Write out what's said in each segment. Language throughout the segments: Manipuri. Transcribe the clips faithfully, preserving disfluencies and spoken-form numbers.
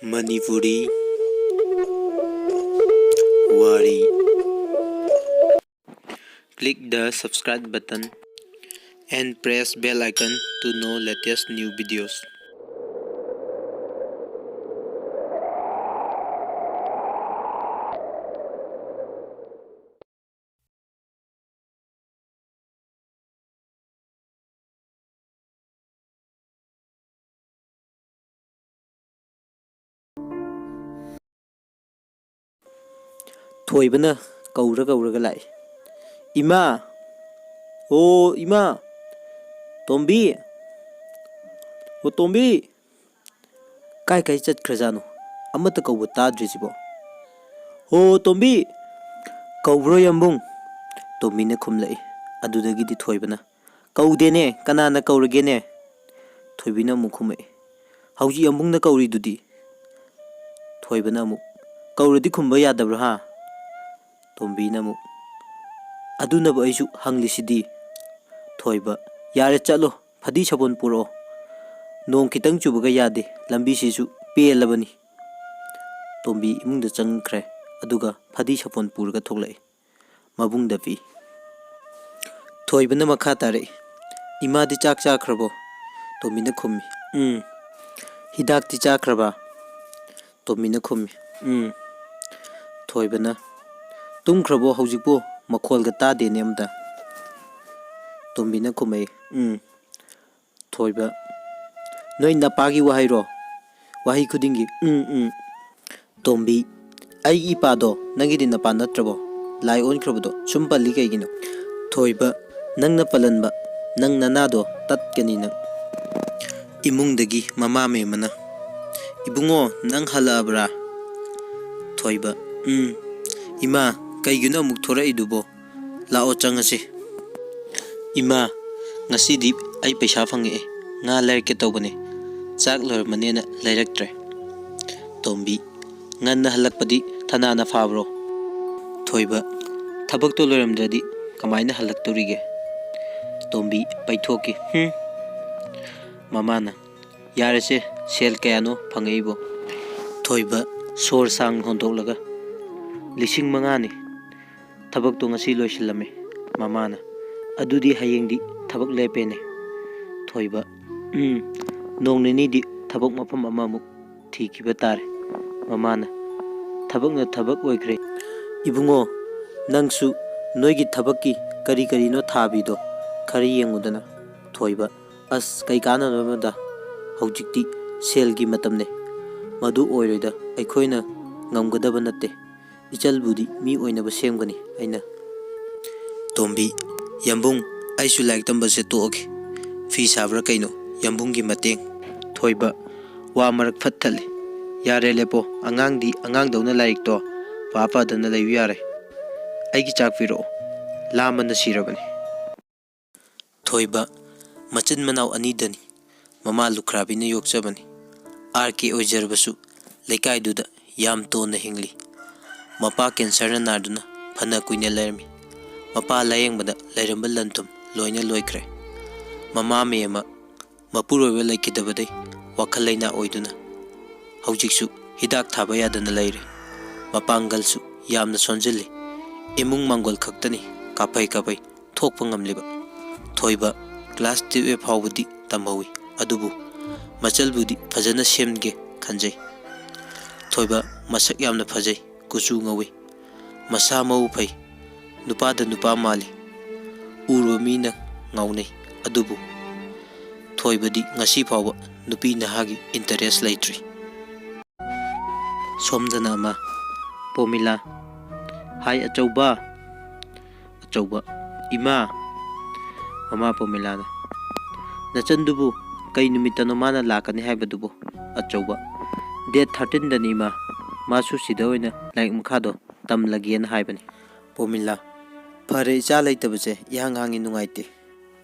Manipuri Wari. Click the subscribe button and press bell icon to know latest new videos. ꯊꯣꯏꯕꯅ ꯀꯧꯔ ꯀꯧꯔꯒ ꯂꯥꯛꯏ꯫ "ꯏꯃꯥ! ꯑꯣ ꯏꯃꯥ! ꯇꯣꯝꯕꯤ! ꯑꯣ ꯇꯣꯝꯕꯤ!" ꯀꯥꯏ ꯀꯥꯏ ꯆꯠꯈ꯭ꯔꯖꯥꯠꯅꯣ? ꯑꯃꯠꯇ ꯀꯧꯕ ꯇꯥꯗ꯭ꯔꯤꯁꯤꯕꯣ? "ꯍꯣ ꯇꯣꯝꯕꯤ!" "ꯀꯧꯕ꯭ꯔꯣ ꯌꯥꯝꯕꯨꯡ?" ꯇꯣꯝꯕꯤꯅ ꯈꯨꯝꯂꯛꯏ꯫ ꯑꯗꯨꯗꯒꯤꯗꯤ ꯊꯣꯏꯕꯅ, "ꯀꯧꯗꯦꯅꯦ, ꯀꯅꯥꯅ ꯀꯧꯔꯒꯦꯅꯦ?" ꯊꯣꯏꯕꯤꯅ ꯑꯃꯨꯛ ꯈꯨꯝꯃꯛꯏ꯫ "ꯍꯧꯖꯤꯛ ꯌꯥꯝꯕꯨꯡꯅ ꯀꯧꯔꯤꯗꯨꯗꯤ?" ꯊꯣꯏꯕꯅ ꯑꯃꯨꯛ, "ꯀꯧꯔꯗꯤ ꯈꯨꯝꯕ ꯌꯥꯗꯕ꯭ꯔꯥ ꯍꯥ?" ꯇꯣꯝꯕꯤꯅ ꯑꯃꯨꯛ, "ꯑꯗꯨꯅꯕꯨ ꯑꯩꯁꯨ ꯍꯪꯂꯤꯁꯤꯗꯤ꯫" ꯊꯣꯏꯕ, "ꯌꯥꯔꯦ ꯆꯠꯂꯣ, ꯐꯗꯤ ꯁꯥꯄꯣꯟ ꯄꯨꯔꯛꯑꯣ꯫ ꯅꯣꯡ ꯈꯤꯇꯪ ꯆꯨꯕꯒ ꯌꯥꯗꯦ, ꯂꯝꯕꯤꯁꯤꯁꯨ ꯄꯦꯜꯂꯕꯅꯤ꯫" ꯇꯣꯝꯕꯤ ꯏꯃꯨꯡꯗ ꯆꯪꯈ꯭ꯔꯦ, ꯑꯗꯨꯒ ꯐꯗꯤ ꯁꯥꯄꯣꯟ ꯄꯨꯔꯒ ꯊꯣꯛꯂꯛꯏ꯫ ꯃꯕꯨꯡꯗ ꯄꯤ꯫ ꯊꯣꯏꯕꯅ ꯃꯈꯥ ꯇꯥꯔꯛꯏ, "ꯏꯃꯥꯗꯤ ꯆꯥꯛ ꯆꯥꯈ꯭ꯔꯕꯣ?" ꯇꯣꯝꯕꯤꯅ ꯈꯨꯝꯃꯤ, "ꯎꯝ꯫" "ꯍꯤꯗꯥꯛꯇꯤ ꯆꯥꯈ꯭ꯔꯕ?" ꯇꯣꯝꯕꯤꯅ ꯈꯨꯝꯃꯤ, "ꯎꯝ꯫" ꯊꯣꯏꯕꯅ, "ꯇꯨꯝꯈ꯭ꯔꯕꯣ ꯍꯧꯖꯤꯛꯄꯨ? ꯃꯈꯣꯜꯒ ꯇꯥꯗꯦꯅꯦ ꯑꯝꯇ꯫" ꯇꯣꯝꯕꯤꯅ ꯈꯨꯝꯃꯛꯏ, "ꯎꯝ꯫" ꯊꯣꯏꯕ, "ꯅꯣꯏ ꯅꯄꯥꯒꯤ ꯋꯥꯍꯩꯔꯣ? ꯋꯥꯍꯩ ꯈꯨꯗꯤꯡꯒꯤ ꯎꯝ, ꯎꯝ꯫" ꯇꯣꯝꯕꯤ, "ꯑꯩꯒꯤ ꯏꯄꯥꯗꯣ ꯅꯪꯒꯤꯗꯤ ꯅꯄꯥ ꯅꯠꯇ꯭ꯔꯕꯣ? ꯂꯥꯏ ꯑꯣꯟꯈ꯭ꯔꯕꯗꯣ ꯁꯨꯝ ꯄꯜꯂꯤ ꯀꯩꯒꯤꯅꯣ?" ꯊꯣꯏꯕ, "ꯅꯪꯅ ꯄꯜꯍꯟꯕ, ꯅꯪ ꯅꯅꯥꯗꯣ ꯇꯠꯀꯅꯤ ꯅꯪ꯫" ꯏꯃꯨꯡꯗꯒꯤ ꯃꯃꯥ ꯃꯦꯝꯃꯅ, "ꯏꯕꯨꯡꯉꯣ, ꯅꯪ ꯍꯜꯂꯛꯑꯕ꯭ꯔꯥ?" ꯊꯣꯏꯕ, "ꯎꯝ꯫" "ꯏꯃꯥ, ꯀꯩꯒꯤꯅꯣ ꯑꯃꯨꯛ ꯊꯣꯔꯛꯏꯗꯨꯕꯣ? ꯂꯥꯛꯑꯣ, ꯆꯪꯉꯁꯤ꯫" "ꯏꯃꯥ, ꯉꯁꯤꯗꯤ ꯑꯩ ꯄꯩꯁꯥ ꯐꯪꯉꯛꯑꯦ, ꯉꯥ ꯂꯩꯔꯛꯀꯦ ꯇꯧꯕꯅꯦ, ꯆꯥꯛ ꯂꯣꯏꯔꯝꯃꯅꯦꯅ ꯂꯩꯔꯛꯇ꯭ꯔꯦ꯫" ꯇꯣꯝꯕꯤ, "ꯉꯟꯅ ꯍꯜꯂꯛꯄꯗꯤ ꯊꯅꯥꯅ ꯐꯥꯕ꯭ꯔꯣ?" ꯊꯣꯏꯕ, "ꯊꯕꯛꯇꯣ ꯂꯣꯏꯔꯝꯗ꯭ꯔꯗꯤ ꯀꯃꯥꯏꯅ ꯍꯜꯂꯛꯇꯧꯔꯤꯒꯦ?" ꯇꯣꯝꯕꯤ ꯄꯩꯊꯣꯛꯈꯤ, "ꯍꯨꯝ꯫" ꯃꯃꯥꯅ, "ꯌꯥꯔꯦꯁꯦ, ꯁꯦꯜ ꯀꯌꯥꯅꯣ ꯐꯪꯉꯛꯏꯕꯣ?" ꯊꯣꯏꯕ ꯁꯣꯔ ꯁꯥꯡꯅ ꯍꯣꯟꯗꯣꯛꯂꯒ, "ꯂꯤꯁꯤꯡ ꯃꯉꯥꯅꯤ꯫ ꯊꯕꯛꯇꯣ ꯉꯁꯤ ꯂꯣꯏꯁꯤꯜꯂꯝꯃꯦ, ꯃꯃꯥꯅ꯫ ꯑꯗꯨꯗꯤ ꯍꯌꯦꯡꯗꯤ ꯊꯕꯛ ꯂꯦꯞꯄꯦꯅꯦ?" ꯊꯣꯏꯕ, "ꯎꯝ, ꯅꯣꯡ ꯅꯤꯅꯤꯗꯤ ꯊꯕꯛ ꯃꯐꯝ ꯑꯃꯃꯨꯛ ꯊꯤꯈꯤꯕ ꯇꯥꯔꯦ, ꯃꯃꯥꯅ꯫ ꯊꯕꯛꯅ ꯊꯕꯛ ꯑꯣꯏꯈ꯭ꯔꯦ꯫ ꯏꯕꯨꯡꯉꯣ, ꯅꯪꯁꯨ ꯅꯣꯏꯒꯤ ꯊꯕꯛꯀꯤ ꯀꯔꯤ ꯀꯔꯤꯅꯣ ꯊꯥꯕꯤꯗꯣ ꯈꯔ ꯌꯦꯡꯉꯨꯗꯅ꯫" ꯊꯣꯏꯕ, "ꯑꯁ, ꯀꯩ ꯀꯥꯟꯅꯕꯅꯣꯗ? ꯍꯧꯖꯤꯛꯇꯤ ꯁꯦꯜꯒꯤ ꯃꯇꯝꯅꯦ꯫ ꯃꯗꯨ ꯑꯣꯏꯔꯣꯏꯗ, ꯑꯩꯈꯣꯏꯅ ꯉꯝꯒꯗꯕ ꯅꯠꯇꯦ꯫ ꯏꯆꯜꯕꯨꯗꯤ ꯃꯤ ꯑꯣꯏꯅꯕ ꯁꯦꯝꯒꯅꯤ ꯑꯩꯅ꯫" ꯇꯣꯝꯕꯤ, "ꯌꯥꯝꯕꯨꯡ, ꯑꯩꯁꯨ ꯂꯥꯏꯔꯤꯛ ꯇꯝꯕꯁꯦ ꯇꯣꯛꯑꯒꯦ꯫ ꯐꯤ ꯁꯥꯕ꯭ꯔꯥ ꯀꯩꯅꯣ, ꯌꯥꯝꯕꯨꯡꯒꯤ ꯃꯇꯦꯡ꯫" ꯊꯣꯏꯕ, ꯋꯥ ꯃꯔꯛ ꯐꯠ ꯊꯠꯂꯦ꯫ "ꯌꯥꯔꯦ, ꯂꯦꯞꯄꯣ꯫ ꯑꯉꯥꯡꯗꯤ ꯑꯉꯥꯡꯗꯧꯅ ꯂꯥꯏꯔꯤꯛꯇꯣ ꯄꯥ ꯄꯥꯗꯅ ꯂꯩꯌꯨ ꯌꯥꯔꯦ꯫ ꯑꯩꯒꯤ ꯆꯥꯛ ꯄꯤꯔꯛꯑꯣ꯫ ꯂꯥꯝꯕꯅ ꯁꯤꯔꯕꯅꯤ꯫" ꯊꯣꯏꯕ, ꯃꯆꯤꯟ ꯃꯅꯥꯎ ꯑꯅꯤꯗꯅꯤ꯫ ꯃꯃꯥ ꯂꯨꯈ꯭ꯔꯥꯕꯤꯅ ꯌꯣꯛꯆꯕꯅꯤ꯫ ꯑꯥꯔ ꯀꯦ ꯑꯣꯏꯖꯔꯕꯁꯨ ꯂꯩꯀꯥꯏꯗꯨꯗ ꯌꯥꯝ ꯇꯣꯟꯅ ꯍꯤꯡꯂꯤ꯫ ꯃꯄꯥ ꯀꯦꯟꯁꯔꯅ ꯅꯥꯗꯨꯅ ꯐꯅ ꯀꯨꯏꯅ ꯂꯩꯔꯝꯃꯤ꯫ ꯃꯄꯥ ꯂꯥꯌꯦꯡꯕꯗ ꯂꯩꯔꯝꯕ ꯂꯟ ꯊꯨꯝ ꯂꯣꯏꯅ ꯂꯣꯏꯈ꯭ꯔꯦ꯫ ꯃꯃꯥ ꯃꯦꯝꯃ ꯃꯄꯨꯔꯣꯏꯕ ꯂꯩꯈꯤꯗꯕꯗꯩ ꯋꯥꯈꯜ ꯂꯩꯅꯥ ꯑꯣꯏꯗꯨꯅ ꯍꯧꯖꯤꯛꯁꯨ ꯍꯤꯗꯥꯛ ꯊꯥꯕ ꯌꯥꯗꯅ ꯂꯩꯔꯦ꯫ ꯃꯄꯥꯡꯒꯜꯁꯨ ꯌꯥꯝꯅ ꯁꯣꯟꯖꯤꯜꯂꯤ꯫ ꯏꯃꯨꯡ ꯃꯥꯡꯒꯣꯜ ꯈꯛꯇꯅꯤ ꯀꯥꯐꯩ ꯀꯥꯐꯩ ꯊꯣꯛꯄ ꯉꯝꯂꯤꯕ꯫ ꯊꯣꯏꯕ ꯀ꯭ꯂꯥꯁ ꯇꯨꯌꯦꯜꯐ ꯐꯥꯎꯕꯗꯤ ꯇꯝꯍꯧꯏ, ꯑꯗꯨꯕꯨ ꯃꯆꯜꯕꯨꯗꯤ ꯐꯖꯅ ꯁꯦꯝꯒꯦ ꯈꯟꯖꯩ꯫ ꯊꯣꯏꯕ ꯃꯁꯛ ꯌꯥꯝꯅ ꯐꯖꯩ, ꯀꯨꯆꯨ ꯉꯧꯏ, ꯃꯁꯥ ꯃꯎ ꯐꯩ, ꯅꯨꯄꯥꯗ ꯅꯨꯄꯥ ꯃꯥꯜꯂꯤ꯫ ꯎꯔꯨꯕ ꯃꯤꯅ ꯉꯥꯎꯅꯩ꯫ ꯑꯗꯨꯕꯨ ꯊꯣꯏꯕꯗꯤ ꯉꯁꯤ ꯐꯥꯎꯕ ꯅꯨꯄꯤ ꯅꯍꯥꯒꯤ ꯏꯟꯇꯔꯦꯁ ꯂꯩꯇ꯭ꯔꯤ꯫ ꯁꯣꯝꯗꯅ ꯑꯃ, ꯄꯣꯃꯤꯂꯥ꯫ "ꯍꯥꯏ ꯑꯆꯧꯕ!" ꯑꯆꯧꯕ, "ꯏꯃꯥ!" ꯃꯃꯥ ꯄꯣꯃꯤꯂꯥꯅ, "ꯅꯆꯟꯗꯨꯕꯨ ꯀꯩ ꯅꯨꯃꯤꯠꯇꯅꯣ ꯃꯥꯅ ꯂꯥꯛꯀꯅꯤ ꯍꯥꯏꯕꯗꯨꯕꯨ?" ꯑꯆꯧꯕ, "ꯗꯦꯠ ꯊꯥꯔꯇꯤꯟꯗꯅꯤ ꯏꯃꯥ꯫ ꯃꯥꯁꯨ ꯁꯤꯗ ꯑꯣꯏꯅ ꯂꯥꯏꯔꯤꯛ ꯃꯈꯥꯗꯣ ꯇꯝꯂꯒꯦꯅ ꯍꯥꯏꯕꯅꯤ꯫" ꯄꯣꯃꯤꯂꯥ, "ꯐꯔꯦ, ꯏꯆꯥ ꯂꯩꯇꯕꯁꯦ ꯏꯍꯥꯡ ꯍꯥꯡꯉꯤ, ꯅꯨꯡꯉꯥꯏꯇꯦ꯫"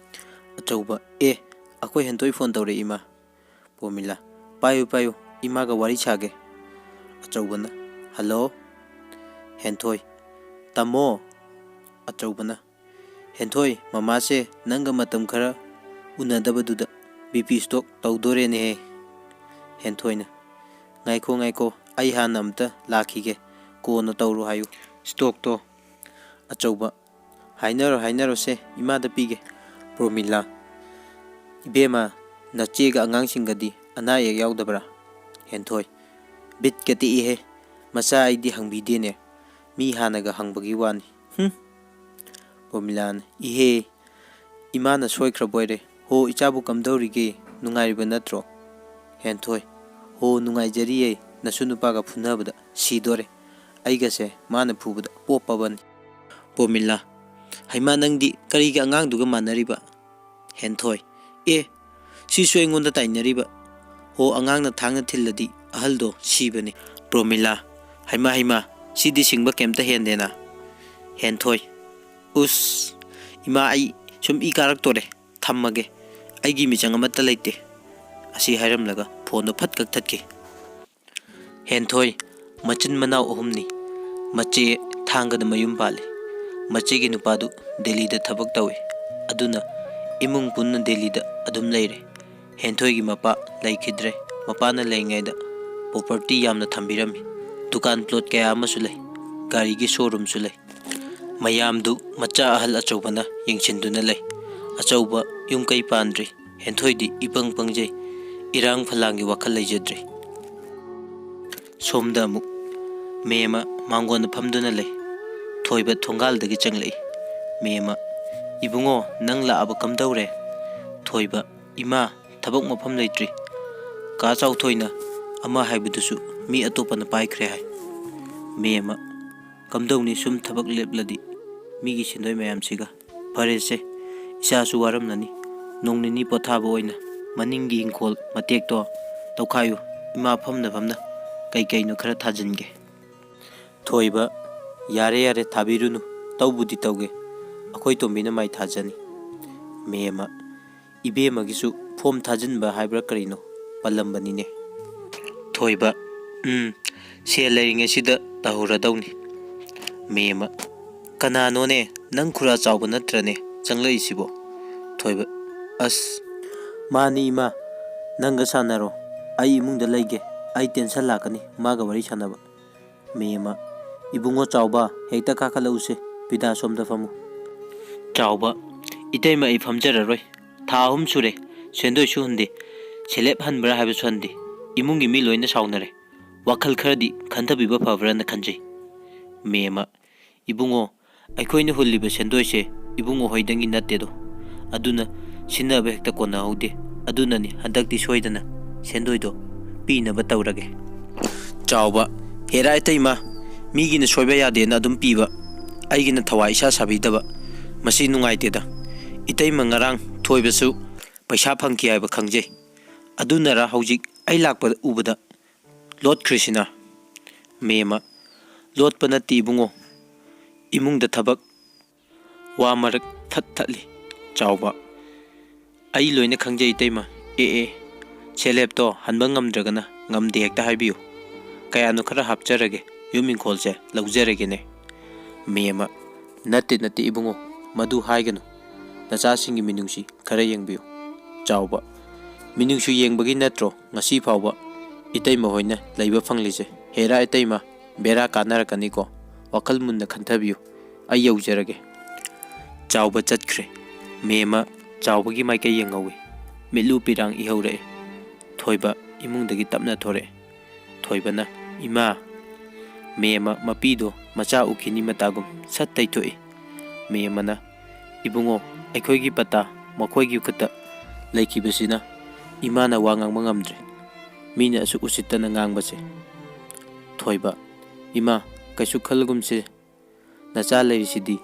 ꯑꯆꯧꯕ, "ꯑꯦ, ꯑꯩꯈꯣꯏ ꯍꯦꯟꯊꯣꯏ ꯐꯣꯟ ꯇꯧꯔꯛꯏ ꯏꯃꯥ꯫" ꯄꯣꯃꯤꯂꯥ, "ꯄꯥꯏꯌꯨ, ꯄꯥꯏꯌꯨ, ꯏꯃꯥꯒ ꯋꯥꯔꯤ ꯁꯥꯒꯦ꯫" ꯑꯆꯧꯕꯅ, "ꯍꯜꯂꯣ꯫" ꯍꯦꯟꯊꯣꯏ, "ꯇꯥꯃꯣ꯫" ꯑꯆꯧꯕꯅ, "ꯍꯦꯟꯊꯣꯏ, ꯃꯃꯥꯁꯦ ꯅꯪꯒ ꯃꯇꯝ ꯈꯔ ꯎꯅꯗꯕꯗꯨꯗ ꯕꯤ ꯄꯤ ꯁ꯭ꯇꯣꯛ ꯇꯧꯗꯣꯔꯦꯅꯦꯍꯦ꯫" ꯍꯦꯟꯊꯣꯏꯅ, "ꯉꯥꯏꯈꯣ, ꯉꯥꯏꯈꯣ, ꯑꯩ ꯍꯥꯟꯅ ꯑꯝꯇ ꯂꯥꯛꯈꯤꯒꯦ, ꯀꯣꯟꯅ ꯇꯧꯔꯣ ꯍꯥꯏꯌꯨ꯫ ꯏꯁꯇꯣꯛꯇꯣ ꯑꯆꯧꯕ ꯍꯥꯏꯅꯔꯣ, ꯍꯥꯏꯅꯔꯣꯁꯦ, ꯏꯃꯥꯗ ꯄꯤꯒꯦ꯫" ꯄ꯭ꯔꯣꯃꯤꯂꯥ, "ꯏꯕꯦꯝꯃ, ꯅꯆꯦꯒ ꯑꯉꯥꯡꯁꯤꯡꯒꯗꯤ ꯑꯅꯥ ꯑꯌꯦꯛ ꯌꯥꯎꯗꯕ꯭ꯔꯥ?" ꯍꯦꯟꯊꯣꯏ, "ꯕꯤꯠꯀ ꯇꯦꯛꯏꯍꯦ, ꯃꯆꯥ ꯑꯩꯗꯤ ꯍꯪꯕꯤꯗꯦꯅꯦ, ꯃꯤ ꯍꯥꯟꯅꯒ ꯍꯪꯕꯒꯤ ꯋꯥꯅꯤ꯫ ꯍꯨꯝ꯫" ꯄ꯭ꯔꯣꯃꯤꯂꯥꯅ, "ꯏꯍꯦ, ꯏꯃꯥꯅ ꯁꯣꯏꯈ꯭ꯔꯕꯣꯏꯔꯦ꯫ ꯍꯣ, ꯏꯆꯥꯕꯨ ꯀꯝꯗꯧꯔꯤꯒꯦ? ꯅꯨꯡꯉꯥꯏꯔꯤꯕ ꯅꯠꯇ꯭ꯔꯣ?" ꯍꯦꯟꯊꯣꯏ, "ꯍꯣ, ꯅꯨꯡꯉꯥꯏꯖꯔꯤꯌꯦ꯫ ꯅꯁꯨ ꯅꯨꯄꯥꯒ ꯐꯨꯅꯕꯗ ꯁꯤꯗꯣꯔꯦ꯫ ꯑꯩꯒꯁꯦ ꯃꯥꯅ ꯐꯨꯕꯗ ꯄꯣꯞꯄꯕꯅꯤ꯫" ꯄ꯭ꯔꯣꯃꯤꯂꯥ, "ꯍꯩꯃꯥ, ꯅꯪꯗꯤ ꯀꯔꯤꯒꯤ ꯑꯉꯥꯡꯗꯨꯒ ꯃꯥꯟꯅꯔꯤꯕ?" ꯍꯦꯟꯊꯣꯏ, "ꯑꯦ, ꯁꯤꯁꯨ ꯑꯩꯉꯣꯟꯗ ꯇꯥꯏꯅꯔꯤꯕ? ꯍꯣ, ꯑꯉꯥꯡꯅ ꯊꯥꯡꯅ ꯊꯤꯜꯂꯗꯤ ꯑꯍꯜꯗꯣ ꯁꯤꯕꯅꯤ꯫" ꯄ꯭ꯔꯣꯃꯤꯂꯥ, "ꯍꯩꯃꯥ, ꯍꯩꯃꯥ, ꯁꯤꯗꯤ ꯁꯤꯡꯕ ꯀꯩꯝꯇ ꯍꯦꯟꯗꯦꯅ꯫" ꯍꯦꯟꯊꯣꯏ, "ꯎꯁ, ꯏꯃꯥ, ꯑꯩ ꯁꯨꯝ ꯏ ꯀꯥꯔꯛꯇꯣꯔꯦ, ꯊꯝꯃꯒꯦ, ꯑꯩꯒꯤ ꯃꯤꯆꯪ ꯑꯃꯠꯇ ꯂꯩꯇꯦ꯫" ꯑꯁꯤ ꯍꯥꯏꯔꯝꯂꯒ ꯐꯣꯟꯗꯣ ꯐꯠ ꯀꯛꯊꯠꯈꯤ꯫ ꯍꯦꯟꯊꯣꯏ ꯃꯆꯤꯟ ꯃꯅꯥꯎ ꯑꯍꯨꯝꯅꯤ꯫ ꯃꯆꯦ ꯊꯥꯡꯒꯗ ꯃꯌꯨꯝ ꯄꯥꯜꯂꯤ꯫ ꯃꯆꯦꯒꯤ ꯅꯨꯄꯥꯗꯨ ꯗꯦꯜꯂꯤꯗ ꯊꯕꯛ ꯇꯧꯏ꯫ ꯑꯗꯨꯅ ꯏꯃꯨꯡ ꯄꯨꯟꯅ ꯗꯦꯜꯂꯤꯗ ꯑꯗꯨꯝ ꯂꯩꯔꯦ꯫ ꯍꯦꯟꯊꯣꯏꯒꯤ ꯃꯄꯥ ꯂꯩꯈꯤꯗ꯭ꯔꯦ꯫ ꯃꯄꯥꯅ ꯂꯩꯔꯤꯉꯩꯗ ꯄ꯭ꯔꯣꯄꯔꯇꯤ ꯌꯥꯝꯅ ꯊꯝꯕꯤꯔꯝꯃꯤ꯫ ꯗꯨꯀꯥꯟ ꯄ꯭ꯂꯣꯠ ꯀꯌꯥ ꯑꯃꯁꯨ ꯂꯩ꯫ ꯒꯥꯔꯤꯒꯤ ꯁꯣꯔꯨꯝꯁꯨ ꯂꯩ꯫ ꯃꯌꯥꯝꯗꯨ ꯃꯆꯥ ꯑꯍꯜ ꯑꯆꯧꯕꯅ ꯌꯦꯡꯁꯤꯟꯗꯨꯅ ꯂꯩ꯫ ꯑꯆꯧꯕ ꯌꯨꯝ ꯀꯩ ꯄꯥꯟꯗ꯭ꯔꯤ꯫ ꯍꯦꯟꯊꯣꯏꯗꯤ ꯏꯄꯪ ꯄꯪꯖꯩ꯫ ꯏꯔꯥꯡ ꯐꯂꯥꯡꯒꯤ ꯋꯥꯈꯜ ꯂꯩꯖꯗ꯭ꯔꯦ꯫ ꯁꯣꯝꯗ ꯑꯃꯨꯛ ꯃꯦꯝꯃ ꯃꯥꯡꯒꯣꯟꯗ ꯐꯝꯗꯨꯅ ꯂꯩ꯫ ꯊꯣꯏꯕ ꯊꯣꯡꯒꯥꯜꯗꯒꯤ ꯆꯪꯂꯛꯏ꯫ ꯃꯦꯝꯃ, "ꯏꯕꯨꯡꯉꯣ, ꯅꯪ ꯂꯥꯛꯑꯕ ꯀꯝꯗꯧꯔꯦ?" ꯊꯣꯏꯕ, "ꯏꯃꯥ, ꯊꯕꯛ ꯃꯐꯝ ꯂꯩꯇ꯭ꯔꯤ꯫ ꯀꯥ ꯆꯥꯎꯊꯣꯏꯅ ꯑꯃ ꯍꯥꯏꯕꯗꯨꯁꯨ ꯃꯤ ꯑꯇꯣꯞꯄꯅ ꯄꯥꯏꯈ꯭ꯔꯦ ꯍꯥꯏ꯫" ꯃꯦꯝꯃ, "ꯀꯝꯗꯧꯅꯤ, ꯁꯨꯝ ꯊꯕꯛ ꯂꯦꯞꯂꯗꯤ ꯃꯤꯒꯤ ꯁꯦꯟꯗꯣꯏ ꯃꯌꯥꯝꯁꯤꯒ? ꯐꯔꯦꯁꯦ, ꯏꯁꯥꯁꯨ ꯋꯥꯔꯝꯂꯅꯤ꯫ ꯅꯣꯡ ꯅꯤꯅꯤ ꯄꯣꯊꯥꯕ ꯑꯣꯏꯅ ꯃꯅꯤꯡꯒꯤ ꯏꯪꯈꯣꯜ ꯃꯇꯦꯛꯇꯣ ꯇꯧꯈꯥꯏꯌꯨ, ꯏꯃꯥ ꯐꯝꯅ ꯐꯝꯅ ꯀꯩ ꯀꯩꯅꯣ ꯈꯔ ꯊꯥꯖꯤꯟꯒꯦ꯫" ꯊꯣꯏꯕ, "ꯌꯥꯔꯦ, ꯌꯥꯔꯦ, ꯊꯥꯕꯤꯔꯨꯅꯨ, ꯇꯧꯕꯨꯗꯤ ꯇꯧꯒꯦ, ꯑꯩꯈꯣꯏ ꯇꯣꯝꯕꯤꯅ ꯃꯥꯏ ꯊꯥꯖꯅꯤ꯫" ꯃꯦꯝꯃ, "ꯏꯕꯦꯝꯃꯒꯤꯁꯨ ꯐꯣꯝ ꯊꯥꯖꯤꯟꯕ ꯍꯥꯏꯕ꯭ꯔꯥ ꯀꯔꯤꯅꯣ ꯄꯜꯂꯝꯕꯅꯤꯅꯦ꯫" ꯊꯣꯏꯕ, "ꯎꯝ, ꯁꯦꯜ ꯂꯩꯔꯤꯉꯩꯁꯤꯗ ꯇꯧꯍꯧꯔꯗꯧꯅꯤ꯫" ꯃꯦꯝꯃ, "ꯀꯅꯥꯅꯣꯅꯦ, ꯅꯪ ꯈꯨꯔꯥ ꯆꯥꯎꯕ ꯅꯠꯇ꯭ꯔꯅꯦ ꯆꯪꯂꯛꯏꯁꯤꯕꯣ?" ꯊꯣꯏꯕ, "ꯑꯁ, ꯃꯥꯅꯤ ꯏꯃꯥ, ꯅꯪꯒ ꯁꯥꯟꯅꯔꯣ, ꯑꯩ ꯏꯃꯨꯡꯗ ꯂꯩꯒꯦ, ꯑꯩ ꯇꯦꯟꯁꯟ ꯂꯥꯛꯀꯅꯤ ꯃꯥꯒ ꯋꯥꯔꯤ ꯁꯥꯟꯅꯕ꯫ ꯃꯦꯝꯃ, ꯏꯕꯨꯡꯉꯣ ꯆꯥꯎꯕ, ꯍꯦꯛꯇ ꯀꯥꯈꯠꯂꯛꯎꯁꯦ꯫ ꯄꯤꯗꯥ, ꯁꯣꯝꯗ ꯐꯝꯃꯨ꯫ ꯆꯥꯎꯕ, ꯏꯇꯩꯃ, ꯑꯩ ꯐꯝꯖꯔꯔꯣꯏ꯫ ꯊꯥ ꯑꯍꯨꯝ ꯁꯨꯔꯦ, ꯁꯦꯟꯗꯣꯏꯁꯨ ꯍꯟꯗꯦ꯫ ꯁꯦꯂꯦꯞ ꯍꯟꯕ꯭ꯔꯥ ꯍꯥꯏꯕꯁꯨ ꯍꯟꯗꯦ꯫ ꯏꯃꯨꯡꯒꯤ ꯃꯤ ꯂꯣꯏꯅ ꯁꯥꯎꯅꯔꯦ꯫ ꯋꯥꯈꯜ ꯈꯔꯗꯤ ꯈꯟꯊꯕꯤꯕ ꯐꯕ꯭ꯔꯥꯅ ꯈꯟꯖꯩ꯫ ꯃꯦꯝꯃ, ꯏꯕꯨꯡꯉꯣ, ꯑꯩꯈꯣꯏꯅ ꯍꯨꯜꯂꯤꯕ ꯁꯦꯟꯗꯣꯏꯁꯦ ꯏꯕꯨꯡꯉꯣ ꯍꯣꯏꯗꯪꯒꯤ ꯅꯠꯇꯦꯗꯣ꯫ ꯑꯗꯨꯅ ꯁꯤꯟꯅꯕ ꯍꯦꯛꯇ ꯀꯣꯟꯅꯍꯧꯗꯦ꯫ ꯑꯗꯨꯅꯅꯤ ꯍꯟꯗꯛꯇꯤ ꯁꯣꯏꯗꯅ ꯁꯦꯟꯗꯣꯏꯗꯣ ꯄꯤꯅꯕ ꯇꯧꯔꯒꯦ꯫ ꯆꯥꯎꯕ, ꯍꯦꯔꯥ ꯏꯇꯩꯃ, ꯃꯤꯒꯤꯅ ꯁꯣꯏꯕ ꯌꯥꯗꯦꯅ ꯑꯗꯨꯝ ꯄꯤꯕ, ꯑꯩꯒꯤꯅ ꯊꯋꯥꯏ ꯏꯁꯥ ꯁꯥꯕꯤꯗꯕ꯫ ꯃꯁꯤ ꯅꯨꯡꯉꯥꯏꯇꯦꯗ꯫ ꯏꯇꯩꯃ, ꯉꯔꯥꯡ ꯊꯣꯏꯕꯁꯨ ꯄꯩꯁꯥ ꯐꯪꯈꯤ ꯍꯥꯏꯕ ꯈꯪꯖꯩ꯫ ꯑꯗꯨꯅꯔ ꯍꯧꯖꯤꯛ ꯑꯩ ꯂꯥꯛꯄ ꯎꯕꯗ ꯂꯣꯠꯈ꯭ꯔꯤꯁꯤꯅ? ꯃꯦꯝꯃ, ꯂꯣꯠꯄ ꯅꯠꯇꯦ ꯏꯕꯨꯡꯉꯣ, ꯏꯃꯨꯡꯗ ꯊꯕꯛ꯫ ꯋꯥ ꯃꯔꯛ ꯊꯠ ꯊꯠꯂꯤ꯫ ꯆꯥꯎꯕ, ꯑꯩ ꯂꯣꯏꯅ ꯈꯪꯖꯩ ꯏꯇꯩꯃ꯫ ꯑꯦ ꯑꯦ, ꯁꯦꯂꯦꯞꯇꯣ ꯍꯟꯕ ꯉꯝꯗ꯭ꯔꯒꯅ ꯉꯝꯗꯦ ꯍꯦꯛꯇ ꯍꯥꯏꯕꯤꯌꯨ꯫ ꯀꯌꯥꯅꯣ ꯈꯔ ꯍꯥꯞꯆꯔꯒꯦ, ꯌꯨꯝ ꯏꯪꯈꯣꯜꯁꯦ ꯂꯧꯖꯔꯒꯦꯅꯦ꯫ ꯃꯦꯝꯃ, ꯅꯠꯇꯦ ꯅꯠꯇꯦ ꯏꯕꯨꯡꯉꯣ, ꯃꯗꯨ ꯍꯥꯏꯒꯅꯨ꯫ ꯅꯆꯥꯁꯤꯡꯒꯤ ꯃꯤꯅꯨꯡꯁꯤ ꯈꯔ ꯌꯦꯡꯕꯤꯌꯨ꯫ ꯆꯥꯎꯕ, ꯃꯤꯅꯨꯡꯁꯤ ꯌꯦꯡꯕꯒꯤ ꯅꯠꯇ꯭ꯔꯣ ꯉꯁꯤ ꯐꯥꯎꯕ ꯏꯇꯩꯃ ꯍꯣꯏꯅ ꯂꯩꯕ ꯐꯪꯂꯤꯁꯦ? ꯍꯦꯔꯥ ꯏꯇꯩꯃ, ꯕꯦꯔꯥ ꯀꯥꯟꯅꯔꯛꯀꯅꯤꯀꯣ꯫ ꯋꯥꯈꯜ ꯃꯨꯟꯅ ꯈꯟꯊꯕꯤꯌꯨ꯫ ꯑꯩ ꯌꯧꯖꯔꯒꯦ꯫ ꯆꯥꯎꯕ ꯆꯠꯈ꯭ꯔꯦ꯫ ꯃꯦꯝꯃ ꯆꯥꯎꯕꯒꯤ ꯃꯥꯏꯀꯩ ꯌꯦꯡꯍꯧꯏ꯫ ꯃꯤꯠꯂꯨ ꯄꯤꯔꯥꯡ ꯏꯍꯧꯔꯛꯑꯦ꯫ ꯊꯣꯏꯕ ꯏꯃꯨꯡꯗꯒꯤ ꯇꯞꯅ ꯊꯣꯔꯛꯑꯦ꯫ ꯊꯣꯏꯕꯅ, "ꯏꯃꯥ!" ꯃꯦꯝꯃ ꯃꯄꯤꯗꯣ ꯃꯆꯥ ꯎꯈꯤꯅꯤ ꯃꯇꯥꯒꯨꯝ ꯁꯠ ꯇꯩꯊꯣꯛꯏ꯫ ꯃꯦꯝꯃꯅ, "ꯏꯕꯨꯡꯉꯣ, ꯑꯩꯈꯣꯏꯒꯤ ꯄꯇꯥ ꯃꯈꯣꯏꯒꯤ ꯈꯨꯠꯇ ꯂꯩꯈꯤꯕꯁꯤꯅ ꯏꯃꯥꯅ ꯋꯥ ꯉꯥꯡꯕ ꯉꯝꯗ꯭ꯔꯦ꯫ ꯃꯤꯅ ꯑꯁꯨꯛ ꯎꯁꯤꯠꯇꯅ ꯉꯥꯡꯕꯁꯦ꯫" ꯊꯣꯏꯕ, "ꯏꯃꯥ, ꯀꯩꯁꯨ ꯈꯜꯂꯒꯨꯝꯁꯦ꯫ ꯅꯆꯥ ꯂꯩꯔꯤꯁꯤꯗꯤ꯫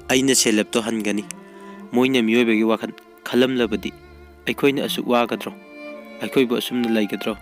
ꯑꯩꯅ ꯁꯦꯂꯦꯞꯇꯣ ꯍꯟꯒꯅꯤ꯫ ꯃꯣꯏꯅ ꯃꯤꯑꯣꯏꯕꯒꯤ ꯋꯥꯈꯜ ꯈꯜꯂꯝꯂꯕꯗꯤ ꯑꯩꯈꯣꯏꯅ ꯑꯁꯨꯛ ꯋꯥꯒꯗ꯭ꯔꯣ? ꯑꯩꯈꯣꯏꯕꯨ ꯑꯁꯨꯝꯅ ꯂꯩꯒꯗ꯭ꯔꯣ?